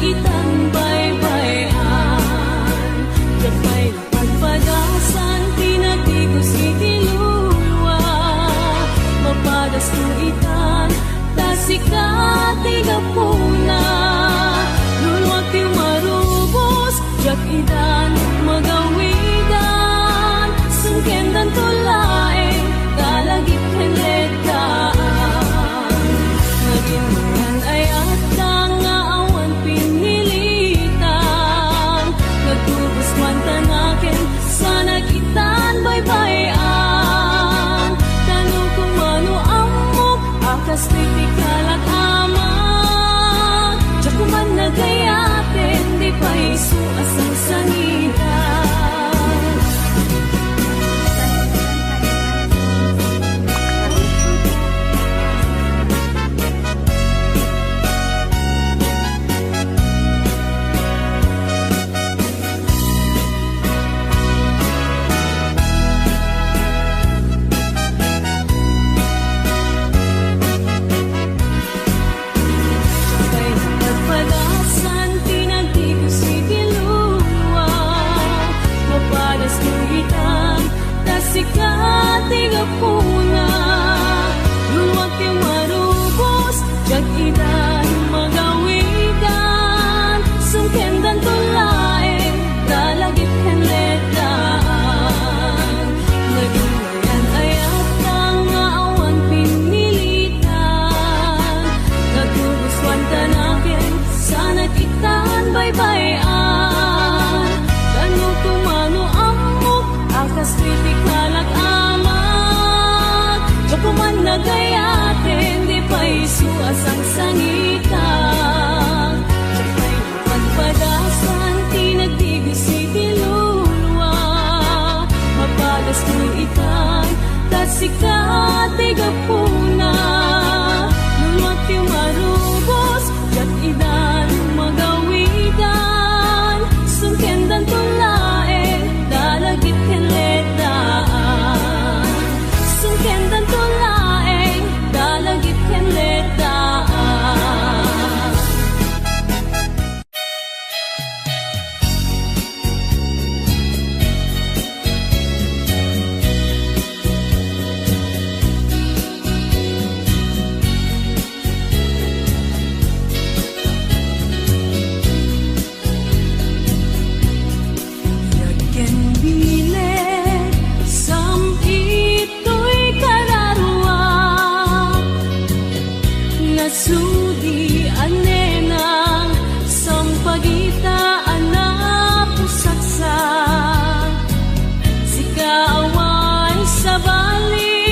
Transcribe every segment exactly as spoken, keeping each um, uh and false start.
Itan baybay-an, diak pay padpadasan ti nagdigos iti lulua. Mapadasto itan, ta sika ti gapuna. Luluak ti umarubos, diak itan magawidan. Sungkendanto laeng, ta lagip ken leddaan. Naging mayan-ayatda nga awan pinilitan. Nagtubos man tanaken, sanak itan baybay-an. Tano kumano ammok a kas ti kalak ama. Diak man nagayaten, di pay isu a sangsangitan. Pay padpadasan ti nagdigos iti lulua. Mapadasto itan, ta sika ti gapuna. Luluak ti umarubos, diak itan magawidan. Sungkendanto laeng, ta lagip ken leddaan. Naging mayan-ayatda nga awan pinilitan. Nagtubos man tanaken, sanak itan baybay-an. Tano kumano ammok a kas ti kalak ama. Diak man nagayaten, di pay isu a sangsangitan. Diak pay padpadasan ti nagdigos iti lulua. Mapadasto itan, ta sika ti gapuna. Luluak ti umarubos, diak itan magawidan. Sungkendanto laeng, ta lagip ken leddaan. Sungkendanto laeng, ta lagip ken leddaan. Biag ken bileg, sam-itoy kararua. Nasudi a nenang, sampagita a napusaksak. Sika awan sabali,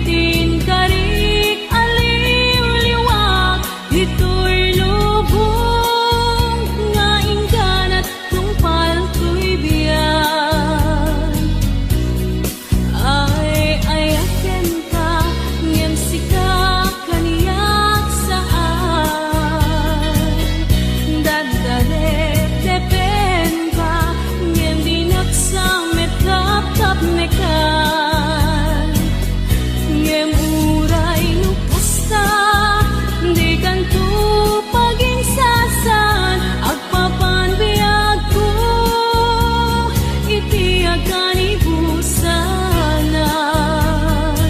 ti inkarik a liwliwak. Ditoy lubong nga inggana tungpal toy biag. Ay-ayatenka, ngem sika kaniak saan. Daddaredepenka, ngem dinak sa met kapkapnekan. Ngem uray no kasta, dikanto paginsasaan, agpapan biagko iti agkanibusanan.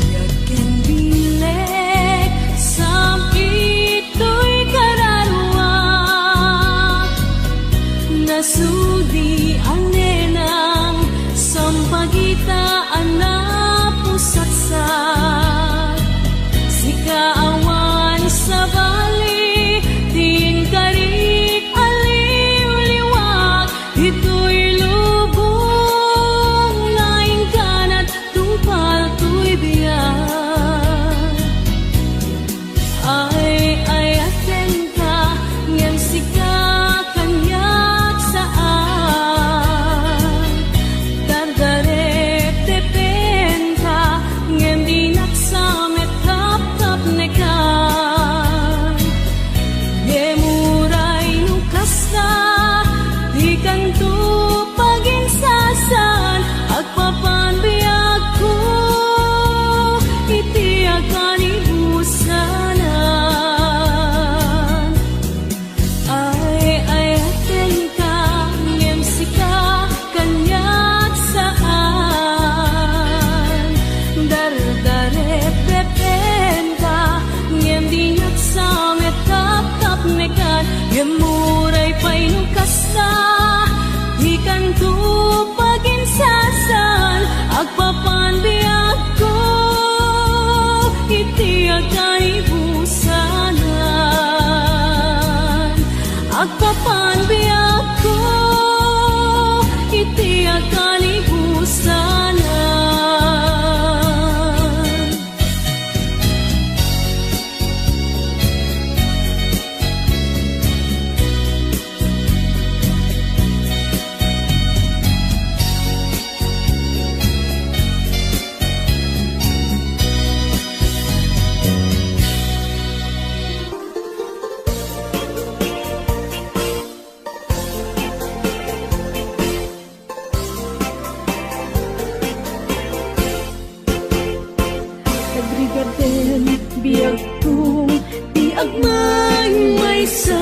Biag ken bileg, sam-itoy kararua. Nasudi a nenang, sampagita a napusaksak. Sika awan sabali, ti inkarik a liwliwak. Ditoy lubong nga inggana tungpal toy biag. Biagko ti agmaymaysa,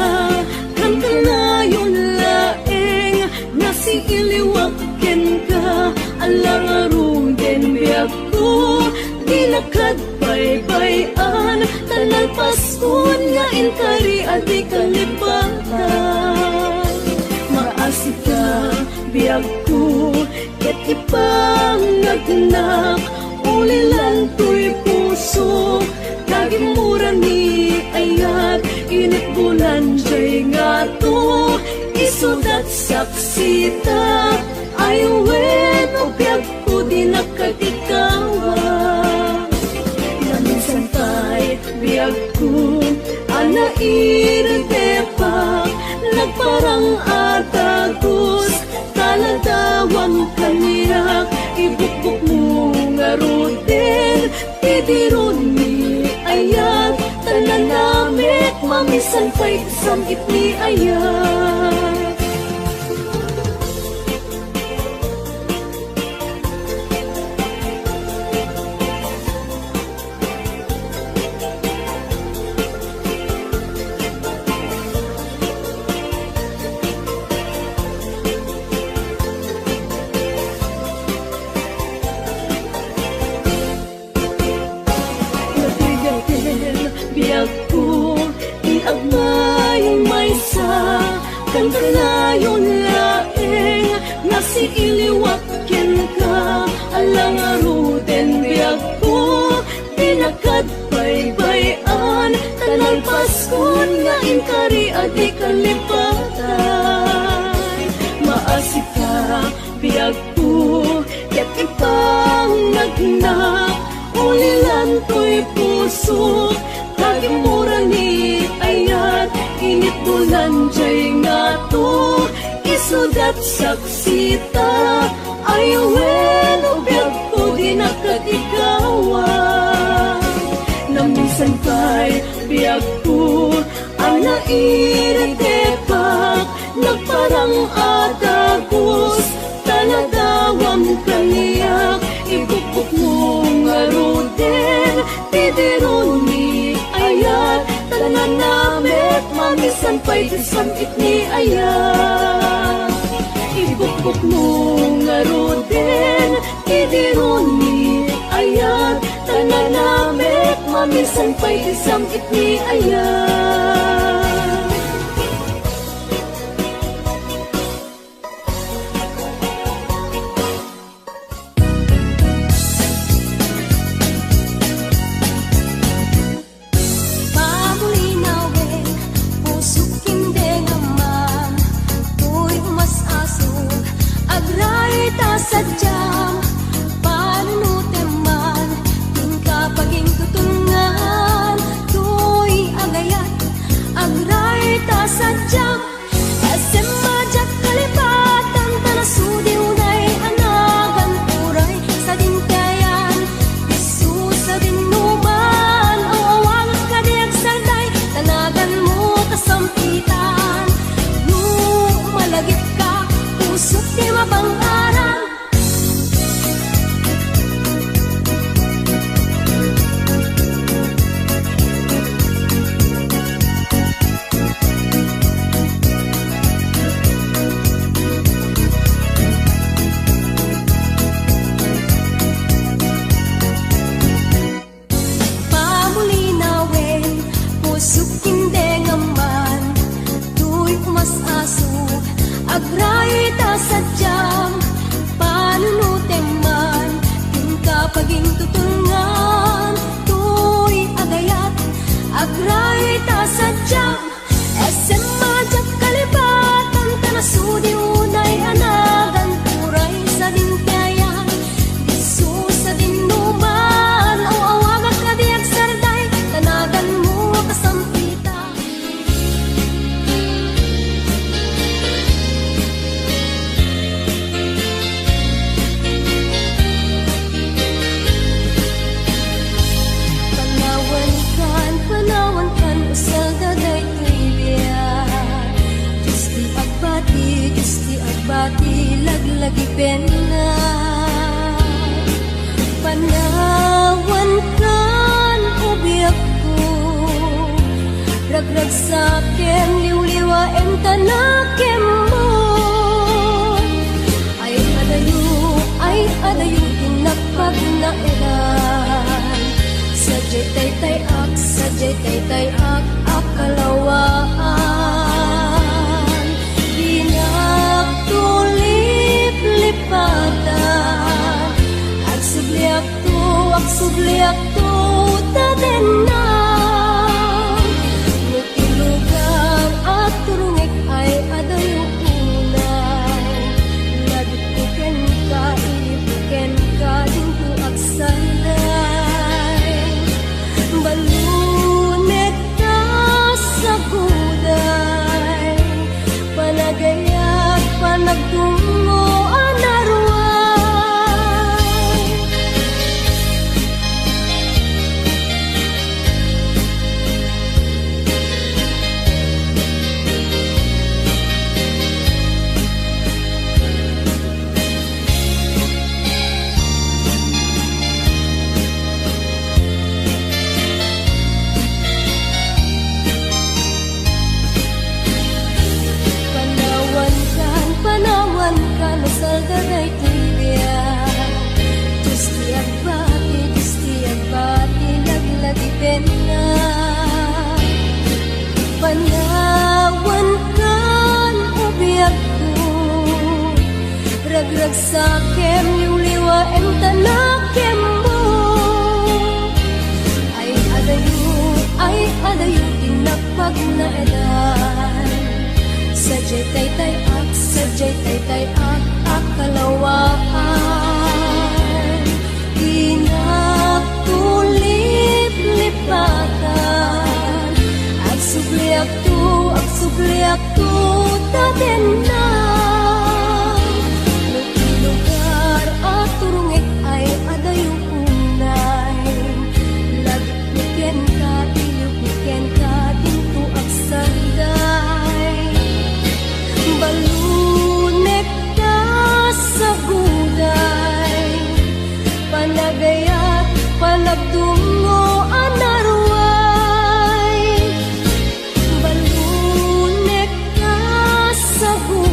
kankanayon laeng nga siiliwak kenka. Ala ngaruden, biagko, dinak agbaybay-an, ta nalpaskon nga inkari a di kalipatan. Maasika, biagko, ket ipangngegnak, ulilan toy pusok, ta gimmura ni ayat, initbulan jay ngato, isudat saksita. Ay wen, o biagko, dinak katikawak. Naminsan pay, biagko, a nairetepak, nagparang a dagus, taladawam kaniak, ibukbokmo ngaruden ti dirun ni ayat, ta nanamek, mamisan pay ti sam-it ni ayat. Natigaden, biagko, ti agmaymaysa, kankanayon laeng nga siiliwak kenka. Ala ngaruden, biagko, dinak agbaybay-an, ta nalpaskon nga inkari a di kalipatan. Maasika, biagko, ket ipangngegnak, ulilan toy pusok, ta gimmura ni ayat, initbulan jay ngato, isudat saksita. Ay wen, o biagko, dinak katikawak. Naminsan pay, biagko, a nairetepak, nagparang a dagus, taladawam kaniak, ibukbokmo ngaruden ti dirun ni ayat, ta nanamek, mamisan pay ti sam-it ni ayat. Ibukbokmo ngaruden ti dirun ni ayat, ta nanamek, mamisan pay ti sam-it ni ayat. Pamulinawen, pusok, indengam man, toy umas-asog, agrarit a sadiam, panunotem man, inka pagingtutunngan, toy agayat, agrarit a sadiam. Asemma diak kalipatan, ta nasudi unay a nagan, uray sadin ti ayan. Isu sadin numan, aw-awagak kadi agsarday, ta naganmo kasampitan. No malagipka, pusok ti mapang-aran. Pamulinawen, pusok, indengam man, toy umas-asog, agrarit a sadiam, panunotem man, inka pagingtutunngan, toy agayat, agrarit a sadiam. Asemma diak kalipatan, ta nasudi unay a nagan, uray sadin ti ayan. Isu sadin numan, aw-awagak kadi agsarday, ta naganmo kasampitan. Panawankan, panawankan, usal dagaytoy biag. Dios ti agbati, Dios ti agbati, laglagipenna. Panawankan, o biag, Ragsakem, liwliwaem ta nakemmo. Ay adayo, ay adayo ti napagnaedan. Sadiay taytay-ak, sadiay taytay-ak a kalawaan. Dinak tuliplipatan. Agsubliak to, agsubliak to, ta denna. No ti lugar a turongek ay adayo unay, lagipko kenka, ilipko kenka, dinto agsanday. Ballonek ta saguday, panagayat, panagdungngo a naruay. Panawankan, panawankan, no salda daytoy biag. Dios ti agbati, Dios ti agbati, laglagipenna. Panawankan, o biagko, ragragsakem, liwliwaem ta nakemmo. Ay adayo, ay adayo ti napagnaedan. Sadiay taytay-ak, sadiay taytay-ak a kalawaan. Dinak tuliplipatan. Agsubliak to, agsubliak to, ta denna. No ti lugar a turongek ay adayo unay, lagipko kenka, ilipko kenka, dinto agsanday. Ballonek ta saguday, panagayat, panagdungngo a naruay. Ballonek ta saguday.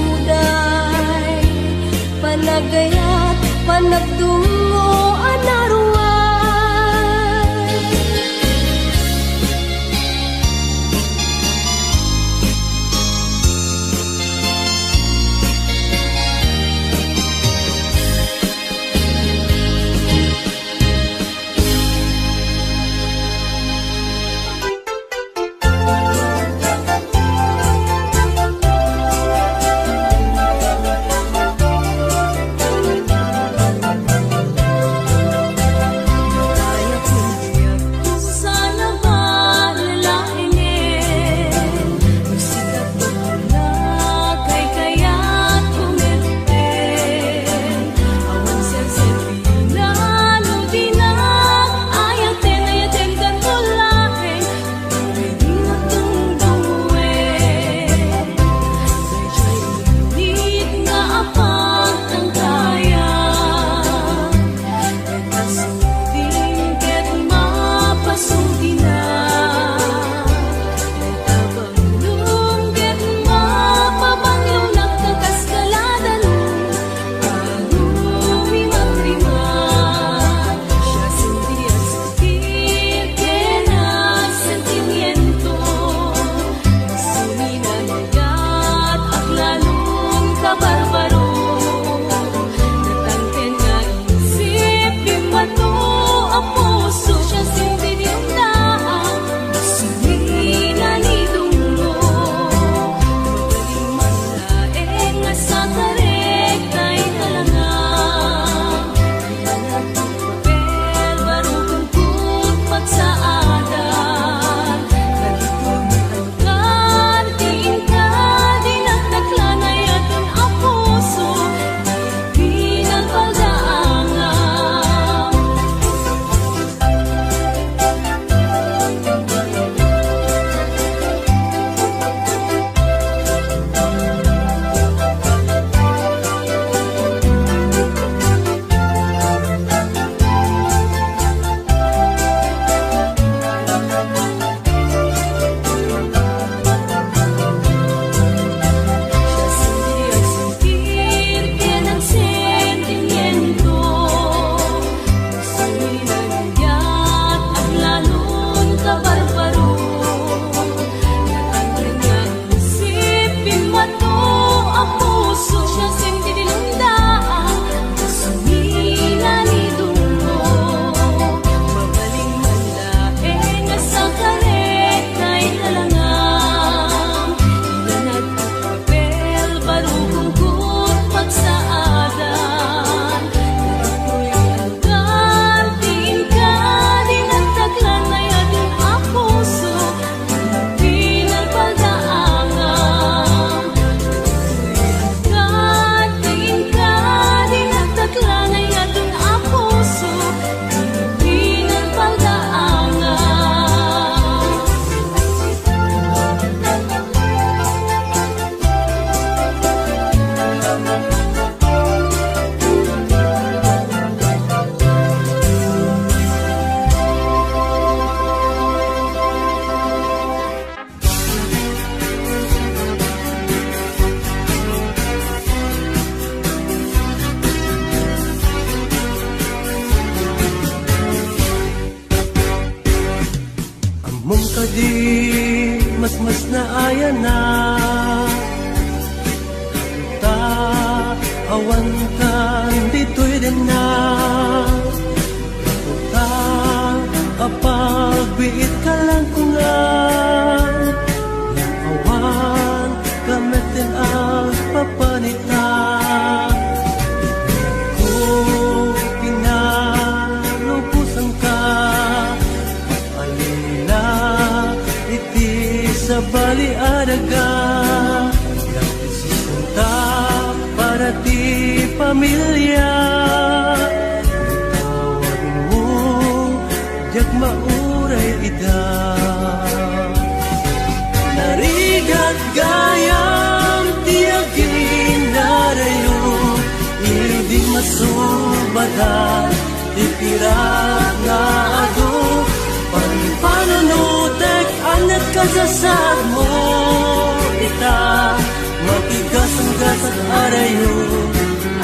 Masmasnaayanna, ta awankan ditoy denna. Ta apagbiit ka lang kunam, awan ka met ti agpapanita. Ko pinalubosanka, alila iti sabali a daga, nagdesisyon ta para ti pamilia. Tawagmo, diak mauray ida. Narigat gayam ti aginarayo, idi masubada ti pirak nga adu. Panpanunotek, aniat kasasatmo ita, matigasgasat a rayo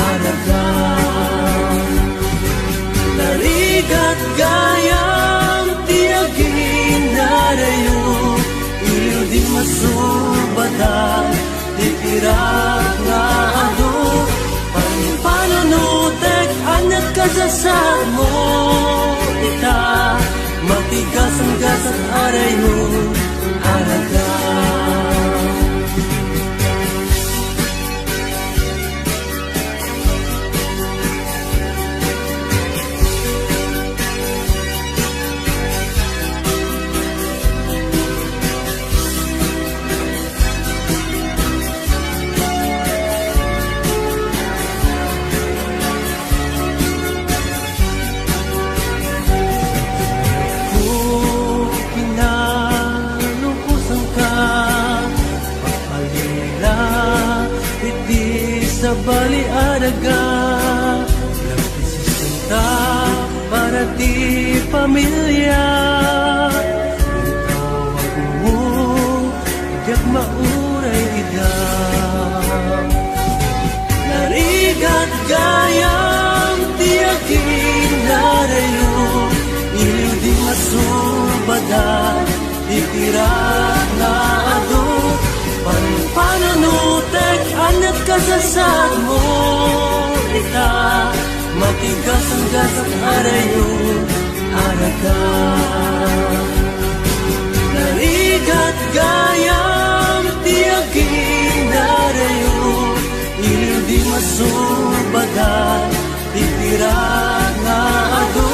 a daga. Narigat gayam ti aginarayo, idi masubada ti pirak nga adu. Panpanunotek, aniat kasasatmo ita, matigasgasat a rayo a daga. Ko pinalubosanka, alila iti sabali a daga, nagdesisyon ta para ti pamilia. Tawagmo, diak mauray ida. Narigat gayam ti aginarayo, idi masubada ti pirak nga adu. Panpanunotek, aniat kasasatmo ita, matigasgasat a rayo a daga. Narigat gayam ti aginarayo, idi masubada ti pirak nga adu.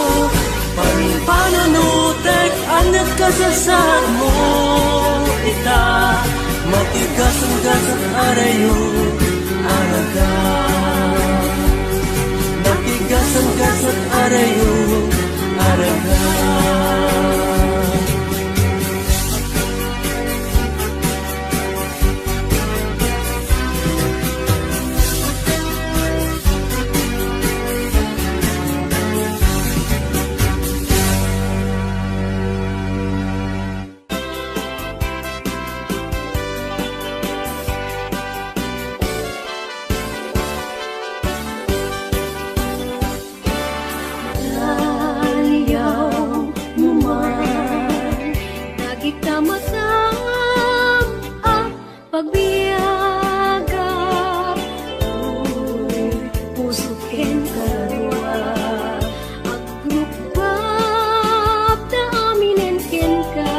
Panpanunotek, aniat kasasatmo ita, matigasgasat a rayo a daga. Matigasgasat a rayo a daga. Naliaw mo man dagita masam a pagbiagak, uy, puso ken karadua, agrukbab ta aminen kenka.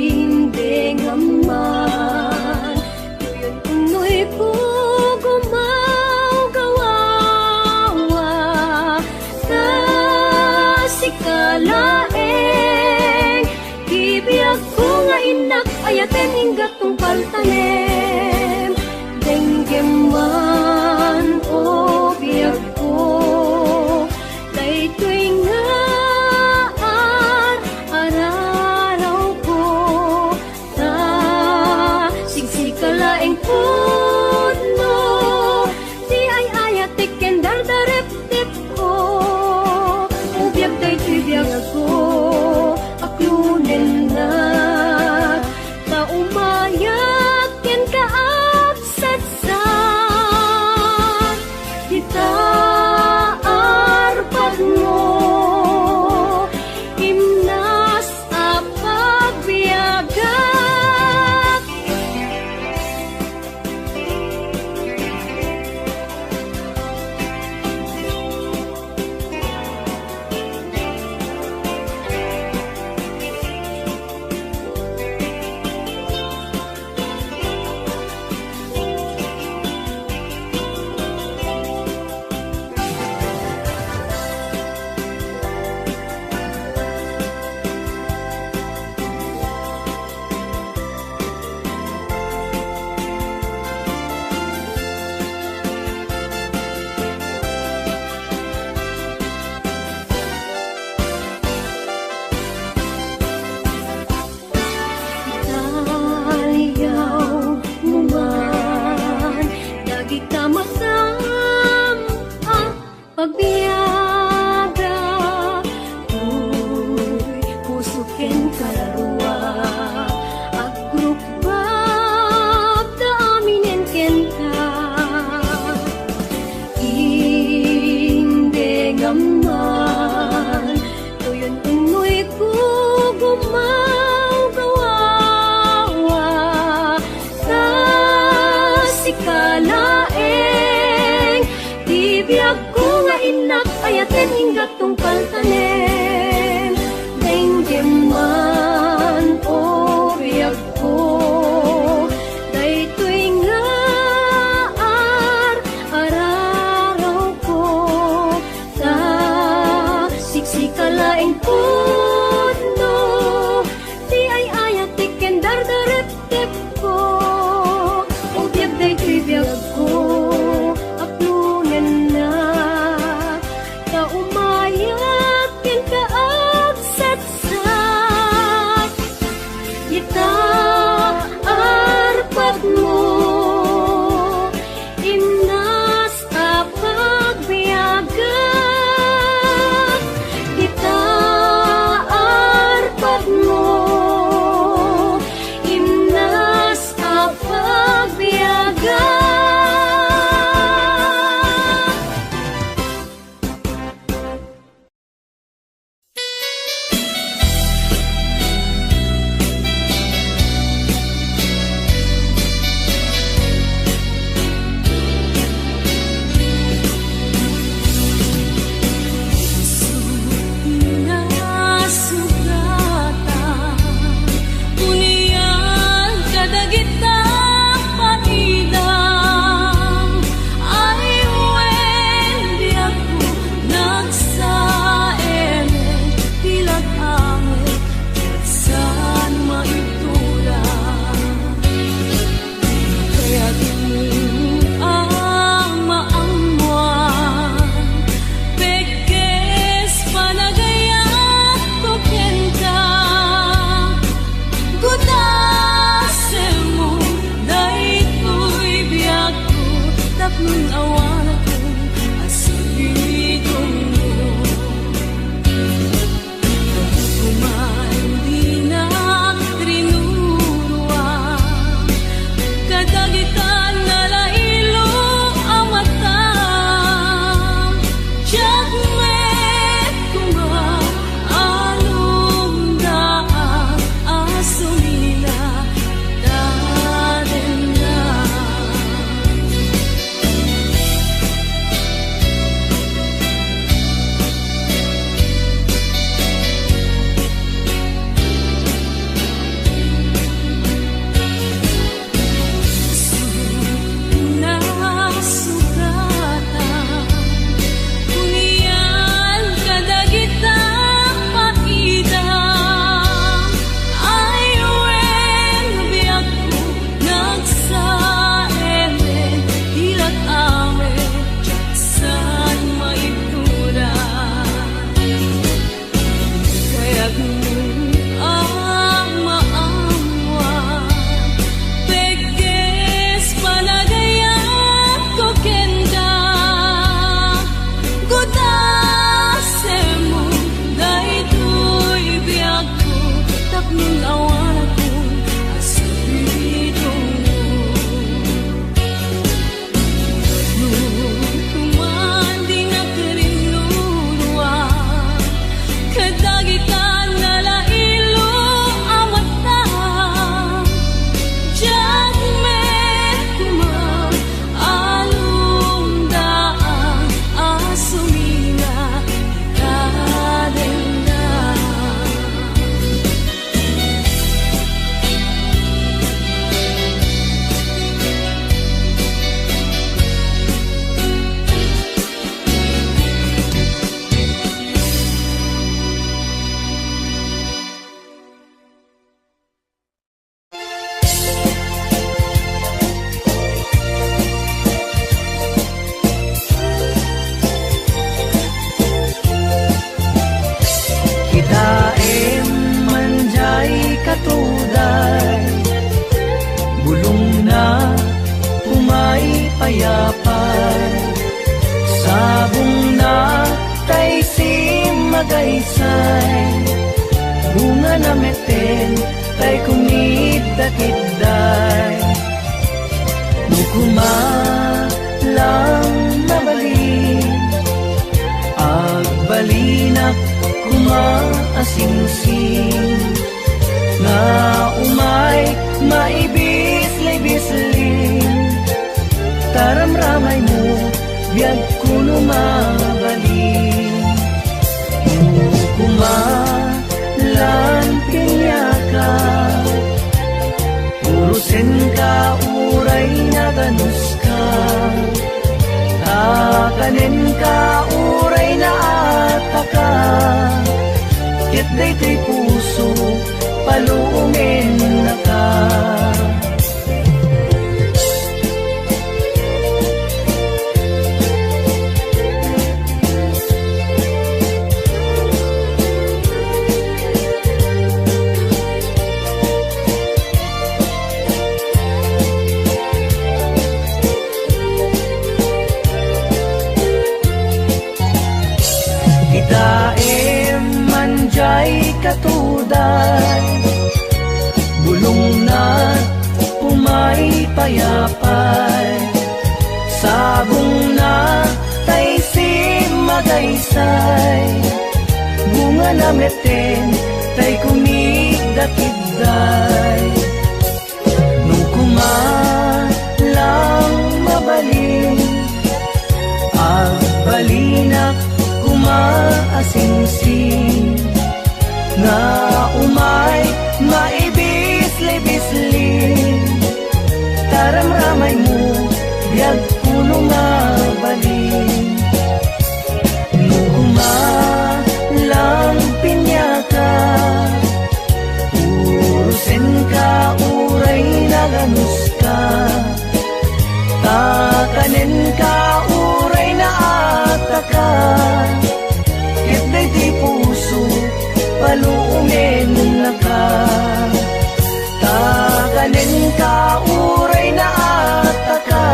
Indengam man, tuyon unnoy ko gumawgawa, ta sika laeng ti biagko nga innak Denggem man, o biagko, daytoy nga ar-ararawko, ta siksika laeng pudno ti ay-ayatek ken dardareptepko. O biag, daytoy biagko, aklonennak, ta umayak kenka agsatsak. Ita, arpadmo, innas a pagbiagak. Ita, arpadmo, innas a pagbiagak. Anian kadagita paida, ay wen biagko nagsaem ti lag-angel, saan maibtura. Kayatmo a maammoan, pekes panagayatko kenka. Gudasemmo daytoy biagko, tapno awan a sabitonmo. Koma dinak rinurua kadagita nalailo a mata. Diak met koma alumdaan a sumila ta dennak. Nasugatan, anian kadagita paida, ay wen biagko nagsaem ti lag-angel, saan maibtura. Kayatmo a maammoan, pekes panagayatko kenka. Gudasemmo daytoy biagko, tapno awan a sabitonmo. Koma dinak rinurua kadagita nalailo a mata. Diak met koma alumdaan a sumila ta dennak. Kitaem man diay katuday, bulongna, umaypayapay, sabongna, tay simmagaysay, bungana metten, tay kumidda-kidday. No koma lang mabalin, agbalinak koma a singsing, nga umay maibislibisling, ta ramramaymo biagko no mabalin. No Kenka uray naataka, ket daytoy puso, paluomennaka. Itaem man jay katuday, bulongna umay payapay, sabongna tay simagaysay, bungana metten tay kumikdakidday. No koma lang mabalin, agbalinak koma a singsing, nga umay maibislibisli, ta ramramaymo, biag kuno nga balin. No koma lang piniaka, urosenka uray naganuska, ta kanenka uray naataka, ket daytoy puso, paluomennaka. Ta kanenka uray naataka,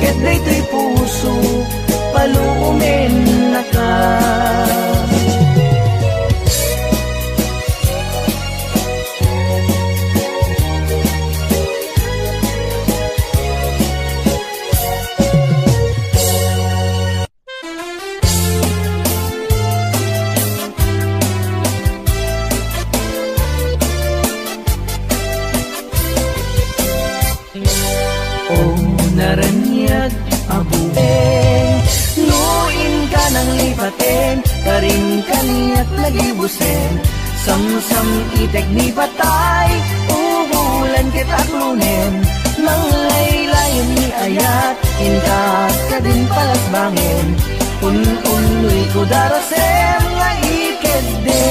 ket daytoy puso, paluomennaka. O naraniag a bubeng, no inka nanglipaten, karin kaniak nagibusen, samsam-itek ni patay, ubulan ket aklonen, nanglaylayen ni ayat, inka kadin palasbangen, un-unnoyko darasem nga ikedde.